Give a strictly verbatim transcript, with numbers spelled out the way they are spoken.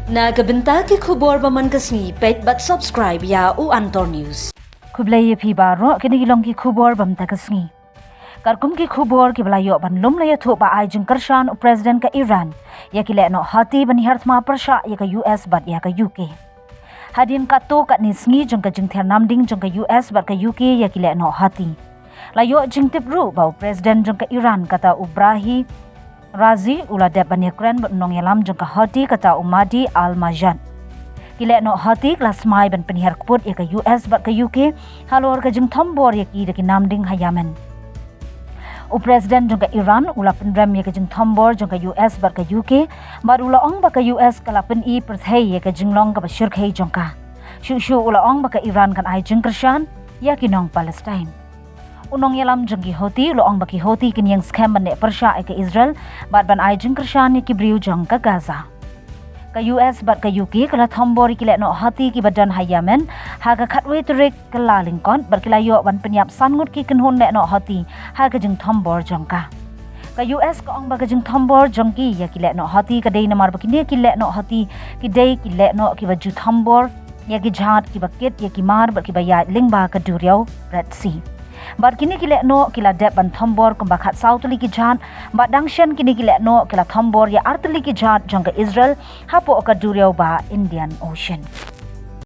Na ka bynta ki khubor ba man ka sngi, peit bad subscribe ïa u Antor News. Khublei ïa phi baroh, kine ki long ki khubor ba mynta ka sngi. Katkum ki khubor kiba la ïoh ban lum, la ïathuh ba ai jingkyrshan u President ka Iran ïa ki lehnoh hati ban hiar thma pyrshah ïa ka U S bad ïa ka U K. Hadien katto katne sngi jong ka jingthiar namding jong ka U S bad ka U K ïa ki lehnoh hati, la ïoh jingtip ruh ba u President jong ka Iran, kata u Ebrahim Raisi, u la dep ban ïakren bad u nongïalam jong ka hati, kata u Mahdi Al Majad. Ki lehnoh hati ki la smai ban pynhiar kput ïa ka U S bad ka U K halor ka jingthombor ïa ki da ki namding ha Yemen. U President jong ka Iran u la pynrem ïa ka jingthombor jong ka U S bad ka U K, bad u la ong ba ka U S ka la pyni pyrthei ïa ka jinglong kaba shyrkhei jong ka. Shuh shuh u la ong ba ka Iran kan ai jingkyrshan ïa ki nong Palestine. U nongïalam jong ki Houthi u la ong ba ki Houthi kin ïeng skhem ban leh pyrshah ïa ka Israel bad ban ai jingkyrshan ïa ki briew jong ka Gaza. Ka U S bad ka U K ka la thombor ïa ki lehnoh hati kiba don ha Yemen ha ka khatwei tarik Kyllalyngkot, bad ki la ïoh ban pynïap san ngut ki kynhun lehnoh hati ha ka jingthombor jong ka. Ka U S ka ong ba ka jingthombor jong ki ïa ki lehnoh hati ka dei namar ba kine ki lehnoh hati ki dei ki lehnoh kiba ju thombor ïa ki jhad kiba kit ïa ki mar bad kiba ïaid lyngba ka duriaw Red Sea. Bad kine ki lehnoh ki la dep ban thombor kumba khatsaw tylli ki jhad, bad dang shen kine ki lehnoh ki la thombor ïa ar tylli ki jhad jong ka Israel hapoh ka duriaw ba Indian Ocean.